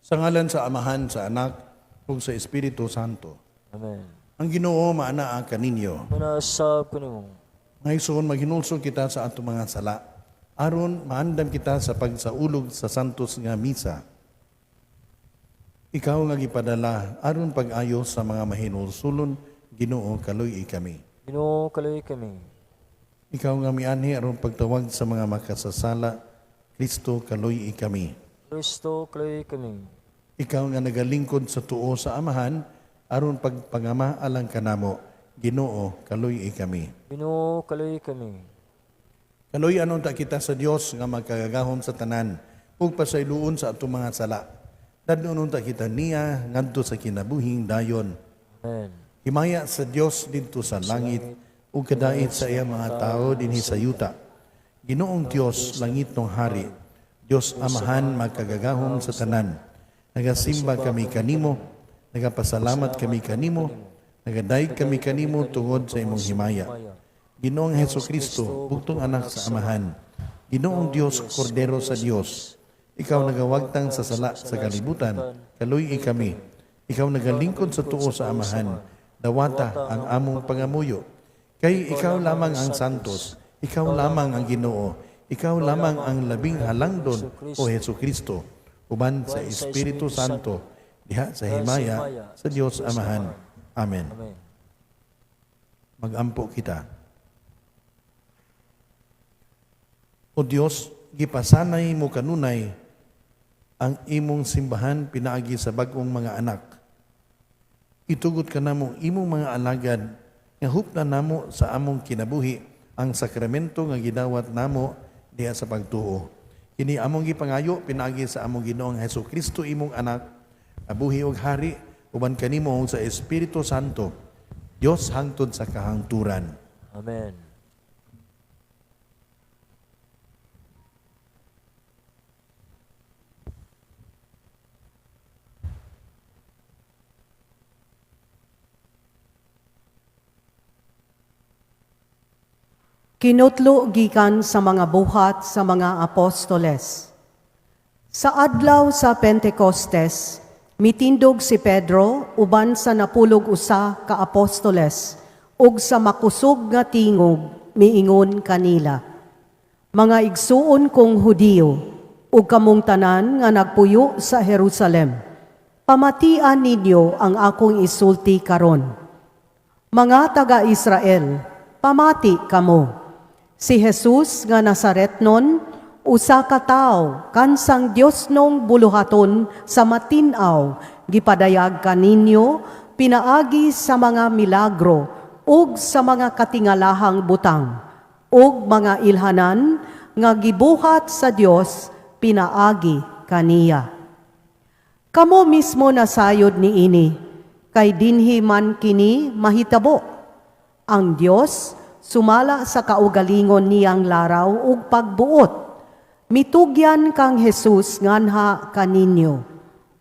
Sa ngalan sa Amahan, sa Anak, ug sa Espiritu Santo. Amen. Ang Ginoo maanaa kaninyo. Maanaa sab kanimo. Mga igsoon, maghinulsol kita sa atong mga sala. Aron maandam kita sa pagsaulog sa santos nga misa. Ikaw nga gipadala aron pag-ayo sa mga mahinulsulon, Ginoo, kaluy-i kami. Ginoo, kaluy-i kami. Ikaw nga mianhi aron pagtawag sa mga makasasala, Kristo, kaluy-i kami. Kristo, kaluy-i kami. Ikaw nga nagalingkod sa tuo sa Amahan, aron pagpangama alang kanamo, Ginoo, kaluy-i kami. Ginoo, kaluy-i kami. Kaluy-an unta kita sa Dios nga magkagagahom sa tanan, ug pasayloon sa atong mga sala. Dad-on unta kita niya ngadto sa kinabuhing dayon. Amen. Himaya sa Dios didto sa langit ug kadait sa iyang mga tawo dinhi sa yuta. Ginoong Dios, langitnong hari, Dios Amahan magkagagahom sa tanan. Nagasimba kami kanimo, nagapasalamat kami kanimo, nagadayeg kami kanimo tungod sa imong himaya. Ginoong Hesu Kristo, bugtong anak sa Amahan. Ginoong Dios, Kordero sa Dios. Ikaw nagawagtang sa sala sa kalibutan, kaluy-i kami. Ikaw nagalingkod sa tuo sa Amahan, dawata ang among pangamuyo. Kay ikaw lamang ang santos, ikaw lamang ang Ginoo, ikaw lamang ang labing halangdon, o Hesu Kristo, uban sa Espiritu Santo, diha sa himaya sa Dios Amahan. Amen. Amen. Magampo kita. O Dios, gipasanay mo kanunay ang imong simbahan pinaagi sa bag-ong mga anak. Itugot ka namo imong mga alagad nga hupna namo sa among kinabuhi ang sakramento nga gidawat namo diha sa pagtuo. Kini among gipangayo pinaagi sa among Ginoong Hesus Kristo imong anak, abuhi og hari uban kanimo sa Espiritu Santo, Dios hangtod sa kahangturan. Amen. Kinutlo gikan sa mga buhat sa mga apostoles. Sa adlaw sa Pentecostes, mitindog si Pedro uban sa 11 ka apostoles ug sa makusog nga tingog miingon kanila. Mga igsuon kong Hudiyo ug kamong tanan nga nagpuyo sa Jerusalem, pamatian ninyo ang akong isulti karon. Mga taga-Israel, pamati kamo. Si Jesus nga Nazaretnon, usa ka tawo kansang Dios nong buluhaton sa matin-aw, gipadayag kaninyo pinaagi sa mga milagro ug sa mga katingalahang butang ug mga ilhanan nga gibuhat sa Dios pinaagi kaniya. Kamo mismo nasayod niini, kay dinhi man kini mahitabo. Ang Dios sumala sa kaugalingon niyang laraw ug pagbuot. Mitugyan kang Jesus nganha kaninyo,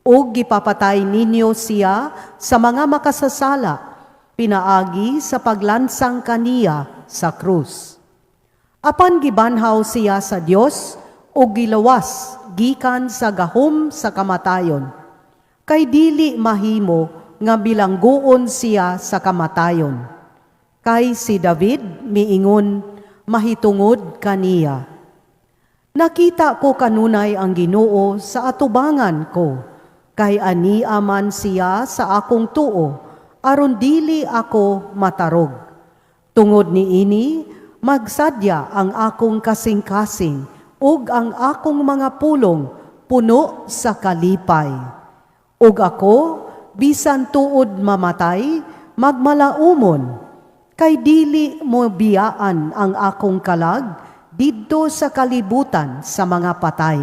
ug gipapatay ninyo siya sa mga makasasala, pinaagi sa paglansang kaniya sa krus. Apan gibanhaw siya sa Dios ug gilawas gikan sa gahom sa kamatayon. Kay dili mahimo nga bilanggoon siya sa kamatayon. Kay si David miingon, mahitungod kaniya. Nakita ko kanunay ang Ginoo sa atubangan ko, kay ania man siya sa akong tuo, aron dili ako matarog. Tungod niini, magsadya ang akong kasing-kasing ug ang akong mga pulong puno sa kalipay. Ug ako, bisan tuod mamatay, magmalaumon, kay dili mo biyaan ang akong kalag didto sa kalibutan sa mga patay.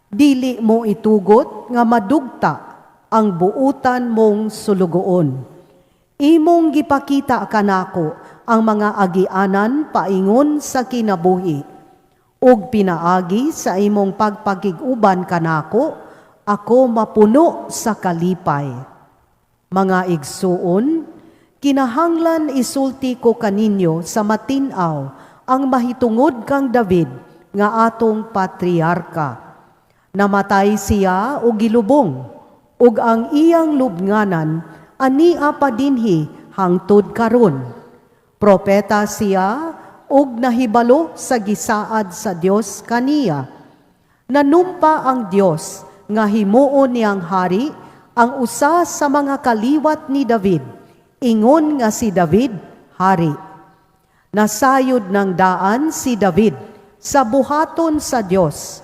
Dili mo itugot nga madugta ang buutan mong sulugoon. Imong gipakita kanako ang mga agianan paingon sa kinabuhi. Ug pinaagi sa imong pagpakig-uban kanako, ako mapuno sa kalipay. Mga igsuon, kinahanglan isulti ko kaninyo sa matin-aw ang mahitungod kang David nga atong patriarka. Namatay siya ug gilubong, ug ang iyang lubnganan ania pa dinhi hangtod karon. Propeta siya ug nahibalo sa gisaad sa Dios kaniya. Nanumpa ang Dios nga himuon niyang hari ang usa sa mga kaliwat ni David, ingon nga si David hari. Nasayod ng daan si David sa buhaton sa Dios.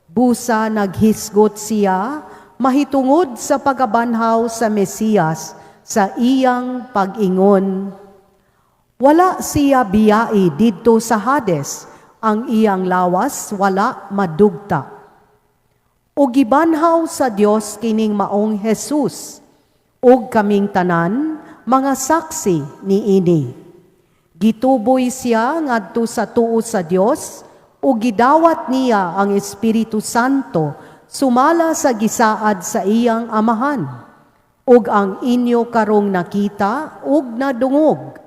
Busa naghisgot siya mahitungod sa pagabanhaw sa Mesiyas sa iyang pag-ingon. Wala siya biyai didto sa Hades, ang iyang lawas wala madugta. Ug gibanhaw sa Dios kining maong Jesus, ug kaming tanan mga saksi niini. Gituboy siya ngadto sa tuo sa Dios, ug gidawat niya ang Espiritu Santo sumala sa gisaad sa iyang amahan. Ug ang inyo karong nakita ug nadungog,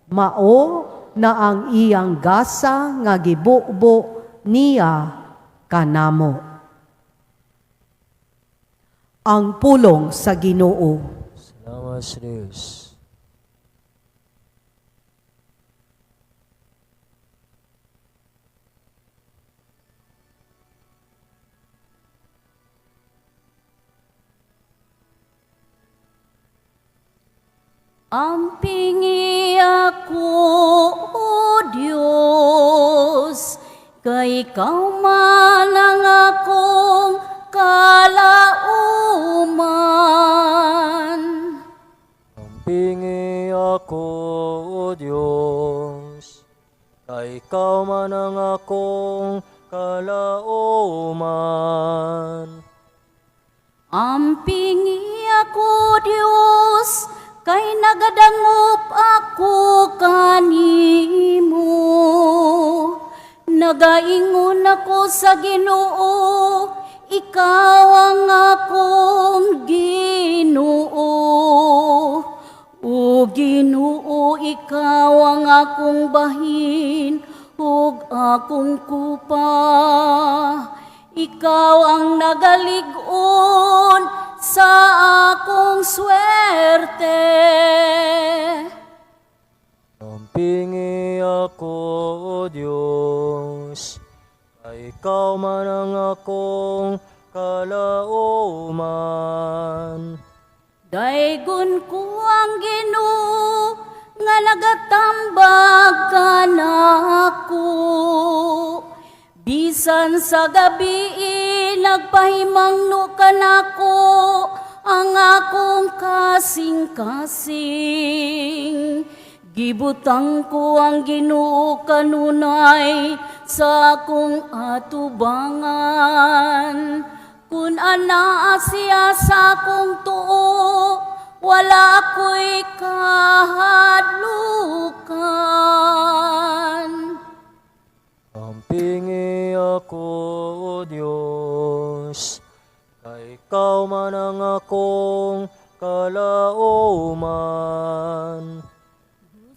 mao na ang iyang gasa nga gibubo niya kanamo. Ang pulong sa Ginoo. Salamat sa Diyos. Ampingi ako, O Diyos, kay ikaw man ang akong kalauman. Ampingi ako, O Diyos, kay ikaw man ang akong kalauman. Ampingi ako, Diyos, kay nagadangop ako kanimo. Nagaingon ako sa Ginoo, ikaw ang akong Ginoo. O Ginoo, ikaw ang akong bahin ug akong kupa. Ikaw ang nagalig-on sa akong swerte. Ampingi ako, O Diyos, kay ikaw man ang akong kalauman. Daygon ko ang Ginoo nga nagatambag kanako. Bisan sa gabi nagpahimangno kanako ang akong kasing-kasing. Gibutang ko ang Ginoo kanunay sa akong atubangan. Kun anaa siya sa akong tuo, wala ako'y kahadlukan. Ampingi ako, O Diyos, kay ikaw man ang akong kalauman.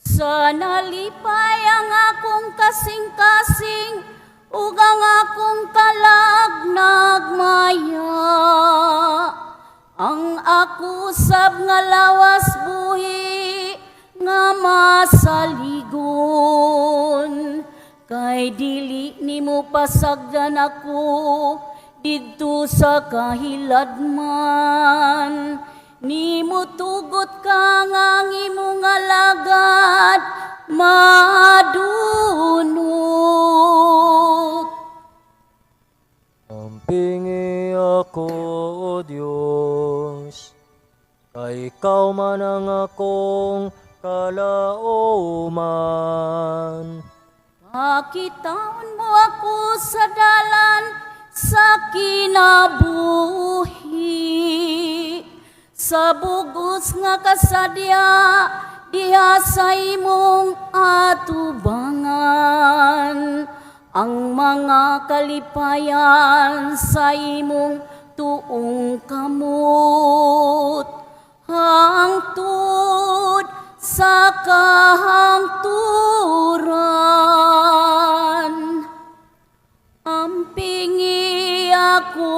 Sa nalipay ang akong kasing-kasing, ug ang akong kalag nagmaya. Ang ako sab nga lawas buhi nga masaligon, kay dili nimo pasagdan ako didto sa kahiladman. Nimo tugot ka nga ang imong alagad madunot. Ampingi ako, O Diyos, kay ikaw man ang akong kalauman. Pakitaon mo ako sa dalan sa kinabuhi, sa bugos nga kasadya diha sa imong atubangan. Ang mga kalipayan sa imong tuong kamot, hangtod sa kahangturan. Ampingi ako,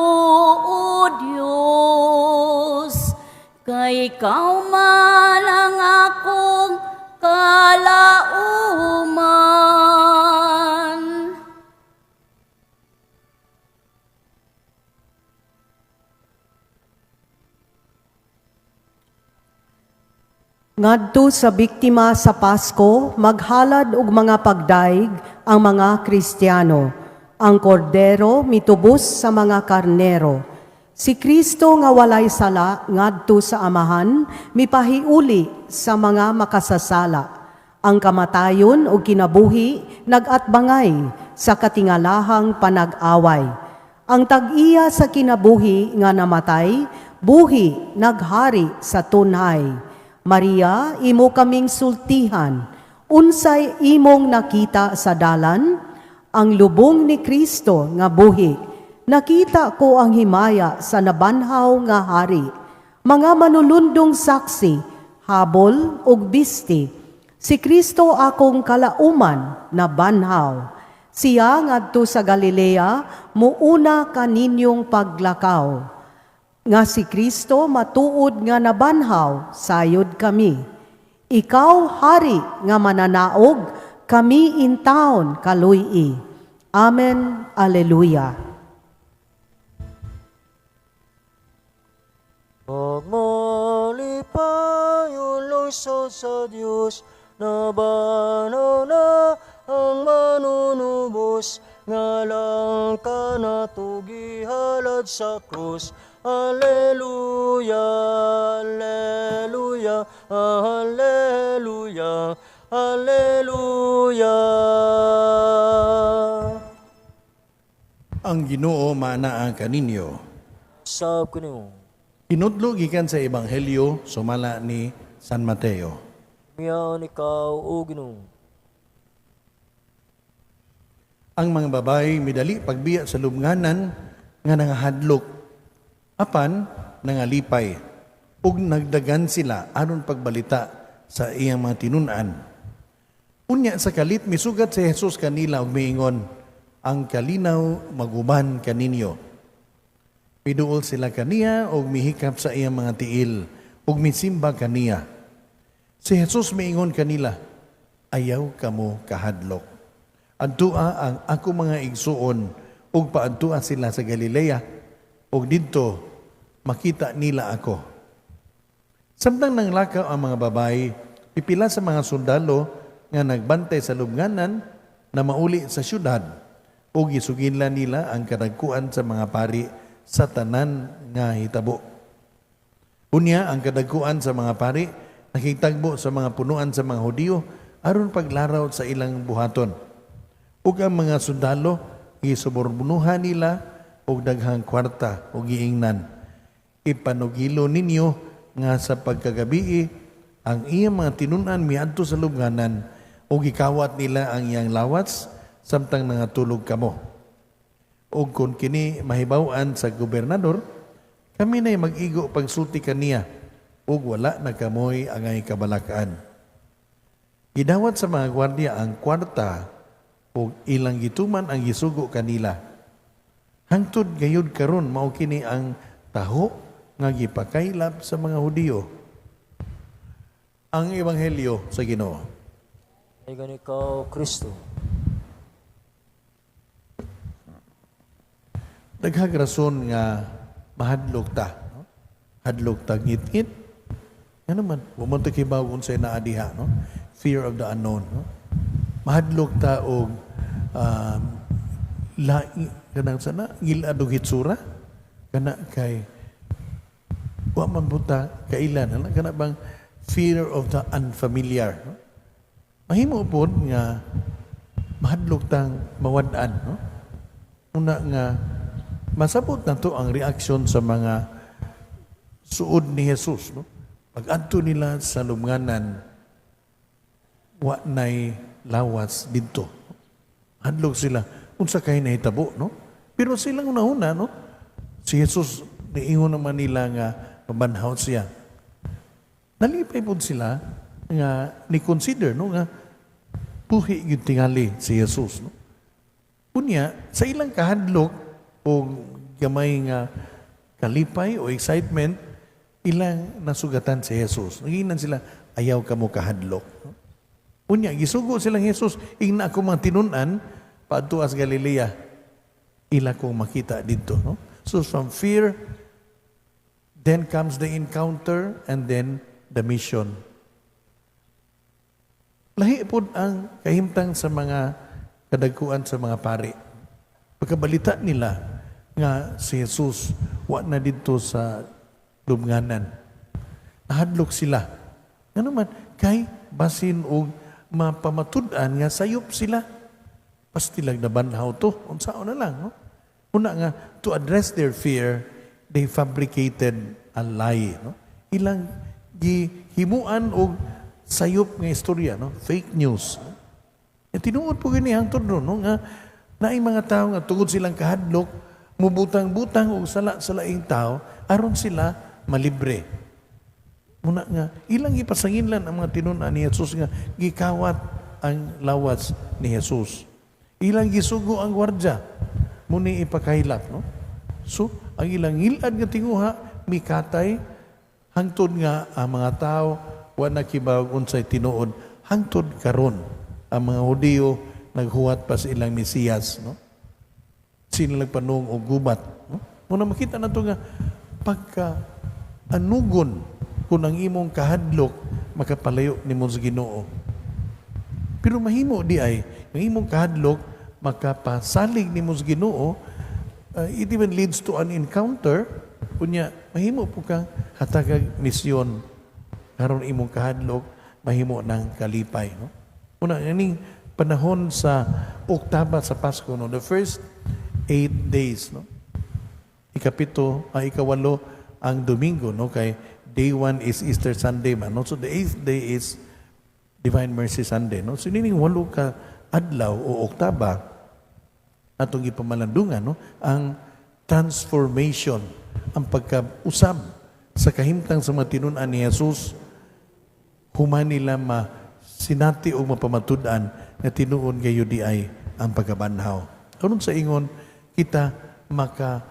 Kay ikaw man ang akong kalauman. Ngadto sa biktima sa Pasko, maghalad og mga pagdaig ang mga Kristiyano. Ang kordero mitubos sa mga karnero. Si Kristo nga walay sala ngadto sa Amahan, mipahiuli sa mga makasasala. Ang kamatayon ug kinabuhi nagatbangay sa katingalahang panag-away. Ang tag-iya sa kinabuhi nga namatay, buhi naghari sa tunhay. Maria, imo kaming sultihan. Unsay imong nakita sa dalan? Ang lubong ni Kristo nga buhi. Nakita ko ang himaya sa nabanhaw nga hari. Mga manulundong saksi, habol ug bisti. Si Kristo akong kalauman na banhaw. Siya ngadto sa Galilea, muuna kaninyong paglakaw. Nga si Kristo matuod nga nabanhaw, sayod kami. Ikaw, hari nga mananaog, kami in town kaluy. Amen. Alleluia. Pagmalipay lungsod sa Dios, nabanaw na ang manunubos, nga lang ka natugihalad sa krus. Alleluia, alleluia, alleluia, alleluia. Ang Ginoo maanaa kaninyo. Sab ko niyo. Kinudlo gikan sa Ebanghelyo sumala ni San Mateo. Miyan ikaw, o Ginoo. Ang mga babae midali pagbiya sa lubnganan nga nangahadlok, apan nangalipay, ug nagdagan sila aron pagbalita sa iyang mga tinun-an. Unya sa kalit misugat si Jesus kanila ug miingon, ang kalinaw maguban kaninyo. Miduol sila kaniya ug mihikap sa iyang mga tiil ug misimba kaniya. Si Jesus miingon kanila, ayaw kamo kahadlok. Adtua ang ako mga igsuon ug paadtua sila sa Galilea ug didto makita nila ako. Samtang nanglakaw ang mga babae, pipila sa mga sundalo nga nagbantay sa lubnganan na mauli sa syudad ug gisuginlan nila ang kadagkuan sa mga pari sa tanan nga hitabo. Unya ang kadagkuan sa mga pari nakitagbo sa mga punuan sa mga Hudiyo aron paglaraw sa ilang buhaton. Ug ang mga sundalo gisuborbunuhan nila og daghang kwarta ug giingnan, ipanugilo ninyo nga sa pagkagabii ang iyang mga tinun-an miadto sa lubnganan ug gikawat nila ang iyang lawas samtang nangatulog kamo. Ug kun kini mahibaw-an sa gobernador, kami na'y mag-igo pagsulti kaniya ug wala na kamoy angay kabalakaan. Gidawat sa mga gwardiya ang kwarta ug ilang gituman ang gisugo kanila. Hangtod gayud karon mao kini ang taho nga gipakaylap sa mga Hudiyo. Ang Ebanghelyo sa Ginoo. Ay ikaw, Kristo. Daghang rason nga mahadlok ta, no? Hadlok ta ngit-ngit. Nga naman, wa man ta kibaw unsay naa diha, no? Fear of the unknown, no? Mahadlok ta og kanang sana ngilad og hitsura kana kay wa man buta kailan ana kana bang fear of the unfamiliar, no? Mahimo pod nga mahadlok tang mawad-an, no? Una nga masabot na to ang reaksyon sa mga suod ni Jesus, no? Pag-adto nila sa lubnganan, wa nay lawas didto. Hadlok sila unsa kay nahitabo, no? Pero silang una-una, no? Si Jesus niingon naman nila nga mabanhaw siya. Nalipay pod sila nga ni-consider, no, nga buhi gyud tingali si Jesus, no? Unya sa ilang kahadlok o gamay nga kalipay o excitement, Ilang nasugatan si Jesus. Nagiingnan sila, "Ayaw kamo kahadlok." Unya, gisugo silang Jesus, "Ingna ako mga tinun-an, paadtoa sa Galilea, ila kong makita didto." No? So from fear, then comes the encounter and then the mission. Lahi pod ang kahimtang sa mga kadagkuan sa mga pari. Pagkabalita nila nga si Jesus wa na didto sa lubnganan, nahadlok sila. Ngano man, kay basin og mapamatud-an nga sayop sila. Pastilag nabanhaw to. Unsaon na lang. No? Una nga, to address their fear, they fabricated a lie. No? Ilang gihimuan og sayop nga istorya, no? Fake news. No? E tinuod po gani hangtod ron, no? Nga naay mga tao nga tungod silang kahadlok, mubutang-butang og sala sa laing tao aron sila malibre. Muna nga ilang ipasanginlan ang mga tinun-an ni Jesus nga gikawat ang lawas ni Jesus. Ilang gisugo ang gwardya muni ipakahilak, no? So ang ilang ngilad nga tinguha mikatay hangtod nga ang mga tao wa na kibaw unsay tinuod. Hangtod karon ang mga Hudiyo naghuwat pa sa ilang Mesiyas, no? Sila nagpanung og gubat, no? Muna makita nato nga pagka anugon kung ang imong kahadlok makapalayo nimo sa Ginoo. Pero mahimo di ay ang imong kahadlok makapasalig nimo sa Ginoo, it even leads to an encounter. Unya mahimo po kang hatagag misyon karon imong kahadlok mahimo ng kalipay, no? Una ining panahon sa Oktaba sa Pasko, no, the first 8 days, no, ikapito ay ikawalo ang Domingo, no, kay day 1 is Easter Sunday man, no? So the eighth day is Divine Mercy Sunday, no? So nining walo ka adlaw o oktaba atong gipamalandungan, no, ang transformation, ang pagkausab sa kahimtang sa mga tinun-an ni Jesus human nila masinati o mapamatud-an nga tinuod gayo di ay ang pagkabanhaw. Aron sa ingon kita maka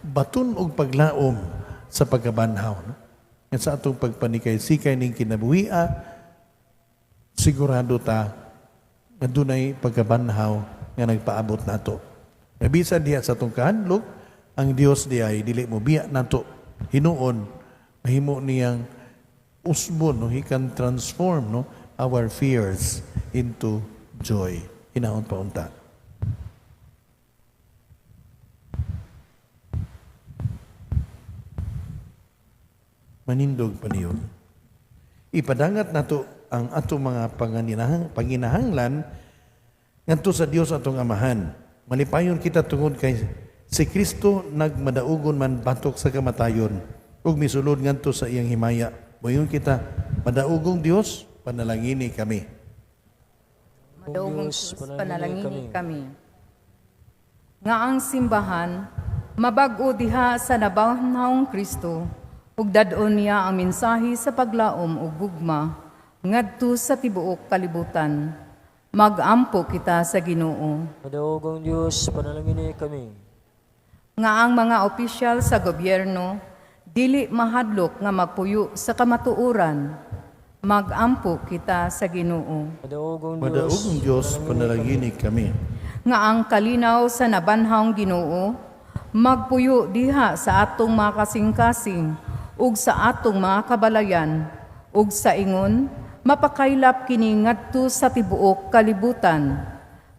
baton og paglaom sa pagkabanhaw. No? Nga sa atong pagpanikay-sikay ning kinabuhia, sigurado ta nga dunay pagkabanhaw nga nagpaabot nato. Nga bisan diha sa atong kahadlok, ang Dios di ay dili mo biya nato. Hinuon, mahimo niyang usbon, no? He can transform, no, our fears into joy. Hinahon pa unta. Manindog pa niyon. Ipadangat nato ang atong mga panginahanglan ngadto sa Dios atong Amahan. Malipayon kita tungod kay si Kristo nagmadaugon man batok sa kamatayon ug misulod ngadto sa iyang himaya. Moingon kita, madaugong Dios, panalangini kami. Madaugong Diyos, Diyos, panalangini panalangini kami. Nga ang simbahan, mabag-o diha sa nabanhawng Kristo, ug dad-on niya ang mensahe sa paglaom ug gugma ngadto sa tibuok kalibutan. Magampo kita sa Ginoo. Madaugong Diyos, panalangini kami. Nga ang mga opisyal sa gobyerno dili mahadlok nga magpuyo sa kamatuoran. Magampo kita sa Ginoo. Madaugong Diyos, Madaugong Dios, panalangini kami. Nga ang kalinaw sa nabanhawng Ginoo magpuyo diha sa atong mga kasing-kasing ug sa atong mga kabalayan ug sa ingon mapakaylap kini ngadto sa tibuok kalibutan.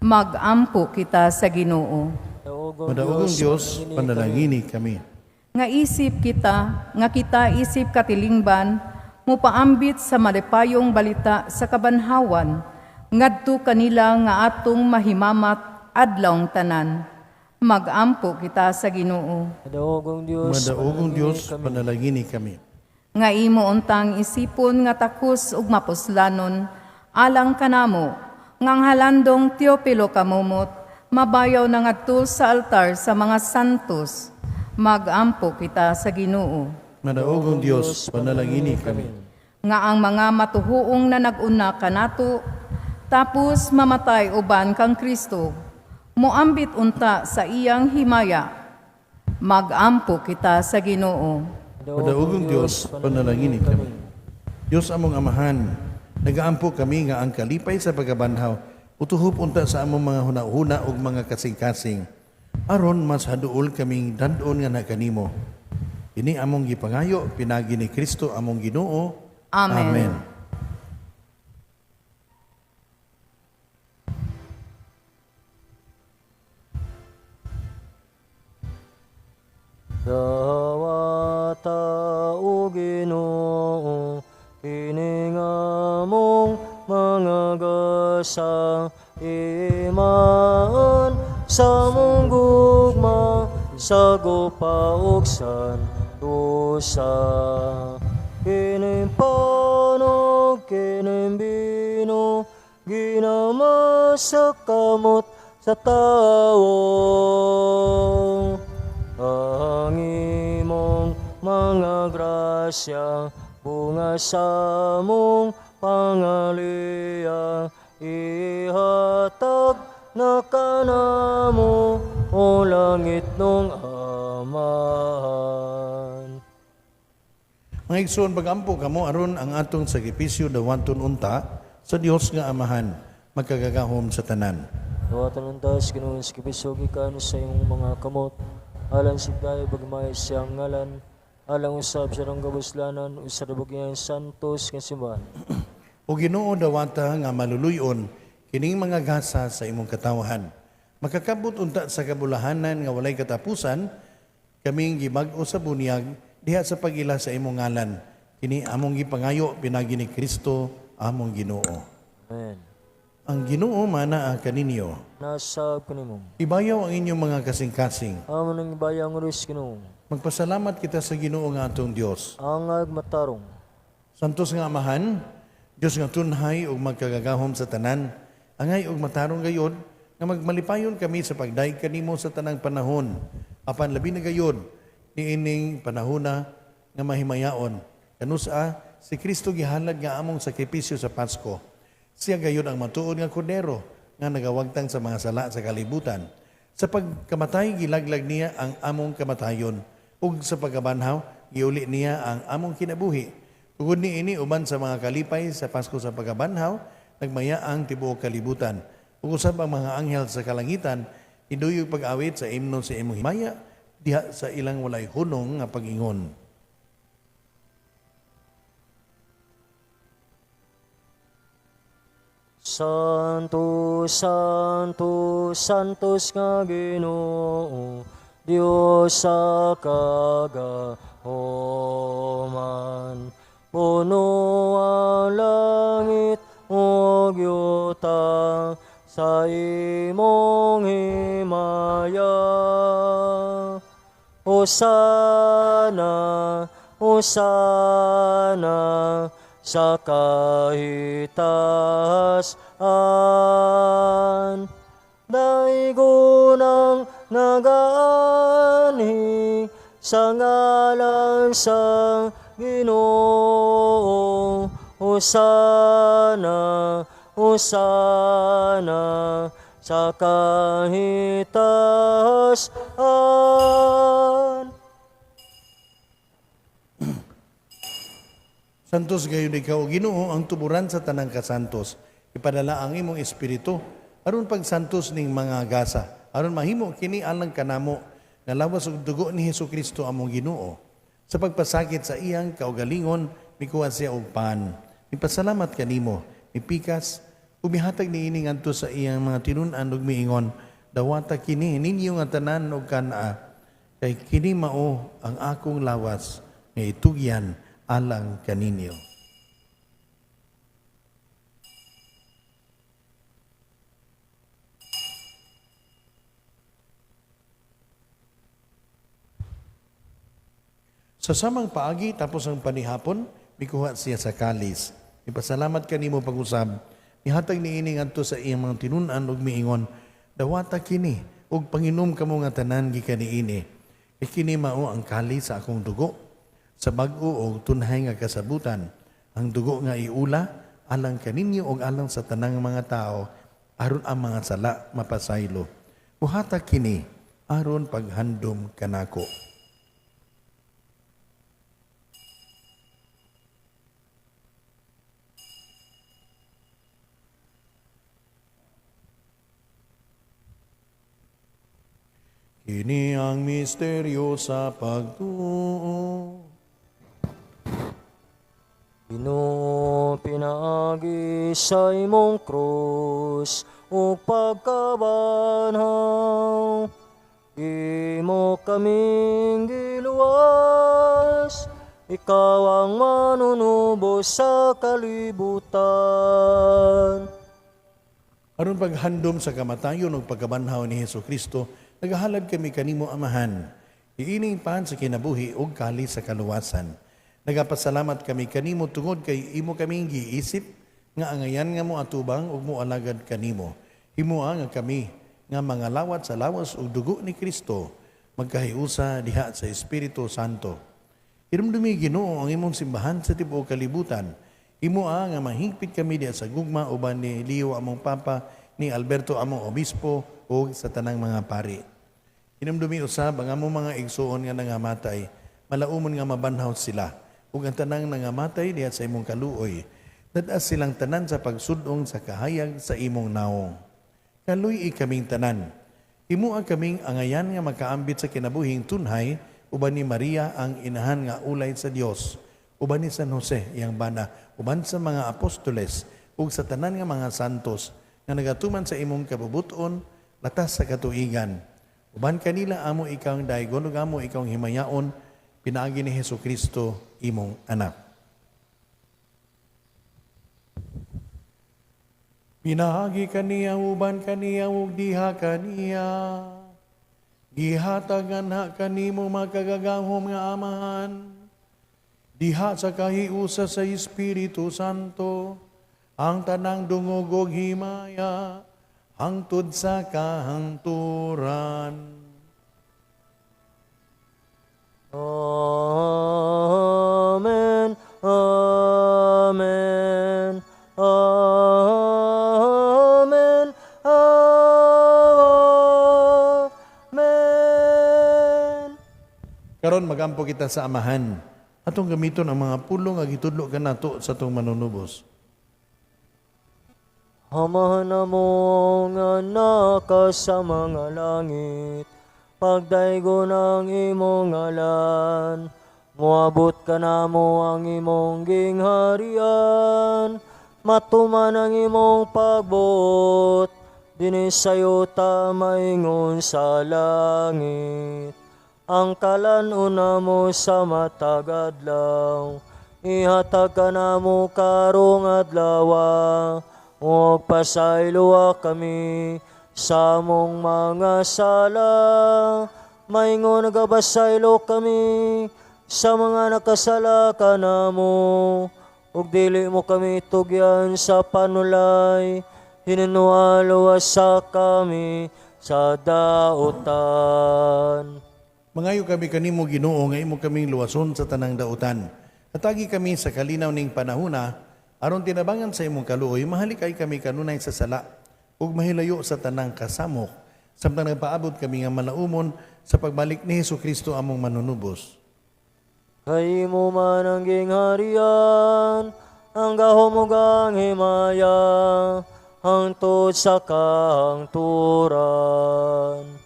Magampo kita sa Ginoo. Madaugong Madaugong Diyos, Dios, panalangini kami. Nga isip kita, nga kita isip katilingban, mupaambit sa malipayong balita sa kabanhawan, ngadto kanila nga atong mahimamat adlawng tanan. Magampo kita sa Ginoo. Madaugong Diyos, Madaugong panalangini Dios, kami. Panalangini kami. Nga imo untang isipon nga takos ug mapuslanon, alang kanamo, nga ang halandong Teopilo kamumot, mabayaw na ngadto sa altar sa mga santos. Magampo kita sa Ginoo. Madaugong Dios, panalangini kami. Nga ang mga matuhuong na nag-una kanato tapos mamatay uban kang Kristo, moambit unta sa iyang himaya. Magampo kita sa Ginoo. Madaogong Dios, panalangini kami. Dios among Amahan, nagaampo kami nga ang kalipay sa pagkabanhaw utuhop unta sa among mga hunahuna ug mga kasing-kasing. Aron mas haduol kaming dandon nga nakanimo. Ini among gipangayo pinagi ni Kristo among Ginoo. Amen. Amen. Dawata o Ginoo, kini nga mong mga gasa, imaan sa mong gugma, sa gupa ug santusa. Kining panog, kining bino, ginama sa kamot sa tawo. Ang imong mga grasya, bunga sa mong pangaliya, ihatag na kanamo o langit nung Amahan. Mga igsoon, pagampo kamo aron ang atong sakripisyo dawaton unta sa Dios nga Amahan, magkagagahom sa tanan. Dawatan unta sa Ginoo sa kibiso gikan sa imong mga kamot, alang sa dayo bagmay siyang ngalan, alang usab sa rang kabuslanan, usa sa santos nga simbahan. O Ginoo, dawata nga maluluyon kining mga gasa sa imong katawhan. Makakabot unta sa kabulahanan nga walay katapusan, kaming gibag-o sa bunyag diha sa pag-ila sa imong ngalan. Kini among gipangayo pinagi ni Kristo among Ginoo. Amen. Ang Ginoo manaa kaninyo. Nasa kanimo. Ibayaw ang inyong mga kasing-kasing. Amo nang ibayang oras Ginoo. Magpasalamat kita sa Ginoo nga atong Dios. Angag matarong. Santos nga Amahan, Dios nga tunhay ug magkagagahom sa tanan, angay ug matarong gayod nga magmalipayon kami sa pagdayeg kanimo sa tanang panahon. Apan labi na gayod niining panahona nga mahimayaon. Kanusa si Kristo gihalad nga among sakripisyo sa Pasko. Siya gayod ang matuod nga kordero nga nagawagtang sa mga sala sa kalibutan. Sa pagkamatay gilaglag niya ang among kamatayon ug sa pagkabanhaw giuli niya ang among kinabuhi. Tugod niini uban sa mga kalipay sa Pasko sa pagkabanhaw, nagmaya ang tibuok kalibutan. Ug usab ang mga anghel sa kalangitan, iduyog pag-awit sa imno sa imong himaya, diha sa ilang walay hunong nga pag-ingon. Santo, Santo, Santos nga Ginoo, Dios sa kagahoman. Puno ang langit ug yuta sa imong himaya. Hosana, Hosana, sa kahitasan. Daigo ng nagaanhi sa ngalan sa Ginoo. Hosana, Hosana, sa kahitasan. Santos gayon ikaw, Ginoo, ang tuburan sa tanang kasantos. Ipadala ang imong espiritu aron pagsantos ning mga gasa, aron mahimo kini alang kanamo nga lawas ug dugo ni Hesukristo among Ginoo. Sa pagpasakit sa iyang kaugalingon, mikuha siya og pan. Mipasalamat kanimo, mipikas, ug mihatag niini ngadto sa iyang mga tinun-an ug miingon, dawata kini ninyo nga tanan og kan-a, kay kini mao ang akong lawas nga itugyan alang kaninyo. Sa samang paagi, tapos ang panihapon, mikuha siya sa kalis. Ipasalamat kanimo pag-usab. Mihatag niini ngadto sa iyang mga tinun-an ug miingon, dawata kini ug panginom kamo nga tanan gikan niini. Kay kini mao ang kalis sa akong dugo, sa bag-o og tunhay nga kasabutan. Ang dugo nga iula alang kaninyo ug alang sa tanang mga tao, aron ang mga sala mapasaylo. Buhata kini aron paghandom kanako. Kini ang misteryo sa pagtuo. Ginoo, pinaagi sa imong krus ug pagkabanhaw, imo kaming giluwas, ikaw ang manunubos sa kalibutan. Aron paghandom sa kamatayon ug pagkabanhaw ni Hesus Kristo, nagahalad kami kanimo Amahan. Iining pan sa kinabuhi ug kali sa kaluwasan. Nagapasalamat kami kanimo tungod kay imo kaming giisip nga angayan nga mo atubang ug moalagad kanimo. Himoa nga kami nga mga lawat sa lawas ug dugo ni Kristo magkahiusa diha sa Espiritu Santo. Hinumdumi Ginoo ang imong simbahan sa tibuok kalibutan. Himoa nga mahingpit kami diha sa gugma uban ni Leo among Papa, ni Alberto among Obispo ug sa tanang mga pari. Hinumdumi usab ang among mga igsuon nga nangamatay, malaumon nga mabanhaw sila ug ang tanang nangamatay diha sa imong kaluoy. Dad-a silang tanan sa pagsudong sa kahayag sa imong naong. Kaluy-i kaming tanan. Himoa kaming angayan nga makaambit sa kinabuhing tunhay uban ni Maria ang inahan nga ulay sa Dios, uban ni San Jose iyang bana, uban sa mga apostoles ug sa tanan nga mga santos nga nagatuman sa imong kabubuton latas sa katuigan. Uban kanila amo ikang daygon ug amo ikang himayaon pinaagi ni Hesus Kristo imong anak. Pinaagi kaniya uban kaniya ug diha kaniya. Gihatagan ha kanimo makagagahom nga Amahan. Diha sa kahiusa sa Espiritu Santo, ang tanang dungog ug himaya, hangtod sa kahangturan. Amen. Amen. Amen. Amen. Karon magampo kita sa Amahan. Atong gamiton ang mga pulong nga gitudlo kanato sa atong manunubos. Amahan namo nga naka sa mga langit, pagdaygon ang imong ngalan, moabot kanamo ang imong gingharian, matuman ang imong pagbuot, dinhi sa yuta maingon sa langit. Ang kalan-on namo sa matag adlaw, ihatag kanamo karong adlawa, ug pasayloa kami sa among mga sala, maingon nagabasaylo kami sa mga nakasala kanamo, ug dili mo kami tugyan sa panulay, hinunuha luwasa kami sa dautan. Mangayo kami kanimo Ginoo nga imo kaming luwason sa tanang dautan. Hatagi kami sa kalinaw ning panahuna aron tinabangan sa imong kaluoy, mahalikay kami kanunay sa sala ug mahilayo sa tanang kasamok samtang nagpaabot kami nga malaumon sa pagbalik ni Hesus Kristo among manunubos. Kay imo man ang gingharian, ang gahom ug ang himaya, hangtod sa kahangturan.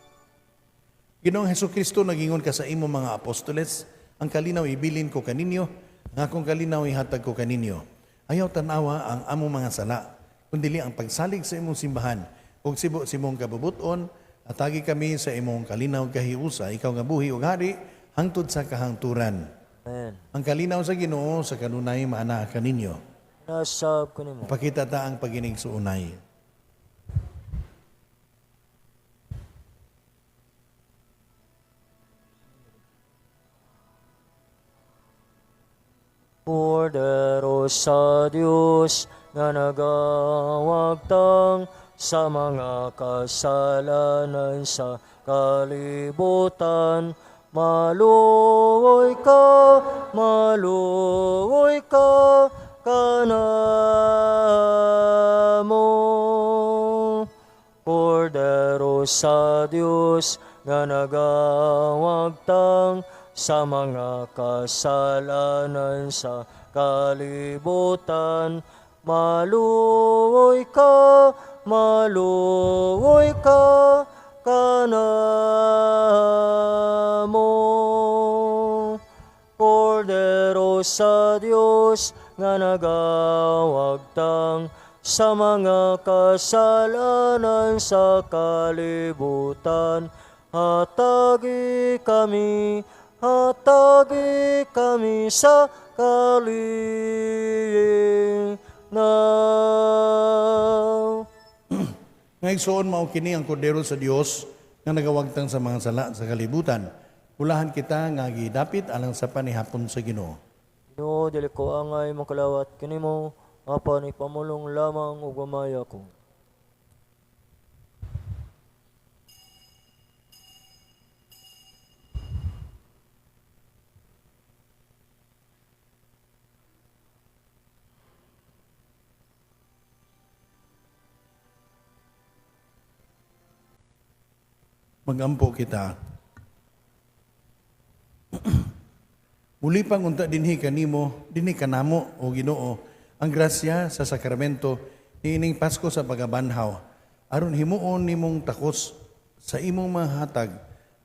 Ginoong Hesus Kristo, nagingon ka sa imong mga apostoles, ang kalinaw ibilin ko kaninyo, ang akong kalinaw ihatag ko kaninyo. Ayaw tanawa ang among mga sala, kundili ang pagsalig sa imong simbahan, ug sibo sa imong kabubuton, atagi kami sa imong kalinaw kahiusa, ikaw nga buhi ug hari, hangtod sa kahangturan. Amen. Ang kalinaw sa Ginoo sa kanunay maana kaninyo. Nasab ko nimo. Pakita ta ang paginig suunay. Kordero sa Dios nga nagawagtang sa mga kasalanan sa kalibutan, maluoy ka kanamo. Kordero sa Dios nga nagawagtang sa mga kasalanan sa kalibutan, maluoy ka Kanamo. Kordero sa Dios nga nagawagtang sa mga kasalanan sa kalibutan, hatagi kami sa kalinaw. Nga igsoon, mao kini ang kordero sa Dios nga nagawagtang sa mga sala sa kalibutan. Ulahan kita nga gidapit alang sa panihapon sa Ginoo. Ginoo, dili ko angay makalawat kanimo, apan ipamulong lamang ug mamaya ko. Magampo kita. Muli pang unta dinhi kanimo, dinhi kanamo o Ginoo, ang grasya sa sakramento niining Pasko sa pagabanhaw. Aron himuon nimong takos sa imong mga hatag,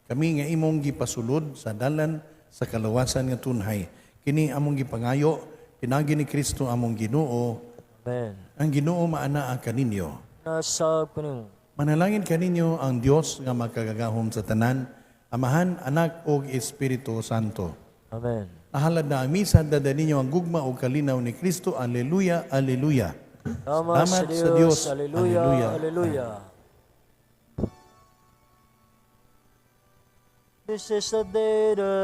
kami nga imong gipasulod sa dalan sa kalawasan nga tunhay. Kini among gipangayo, pinagi ni Kristo among Ginoo. Amen. Ang Ginoo maanaa kaninyo. Nasa kanimo. Manalangin kaninyo ang Dios nga makagagahom sa tanan, Amahan, Anak ug Espiritu Santo. Amen. Nahalad na ang misa, dada ninyo ang gugma o kalinaw ni Kristo. Alleluia, alleluia. Salamat sa Dios. Alleluia, alleluia. This is the day that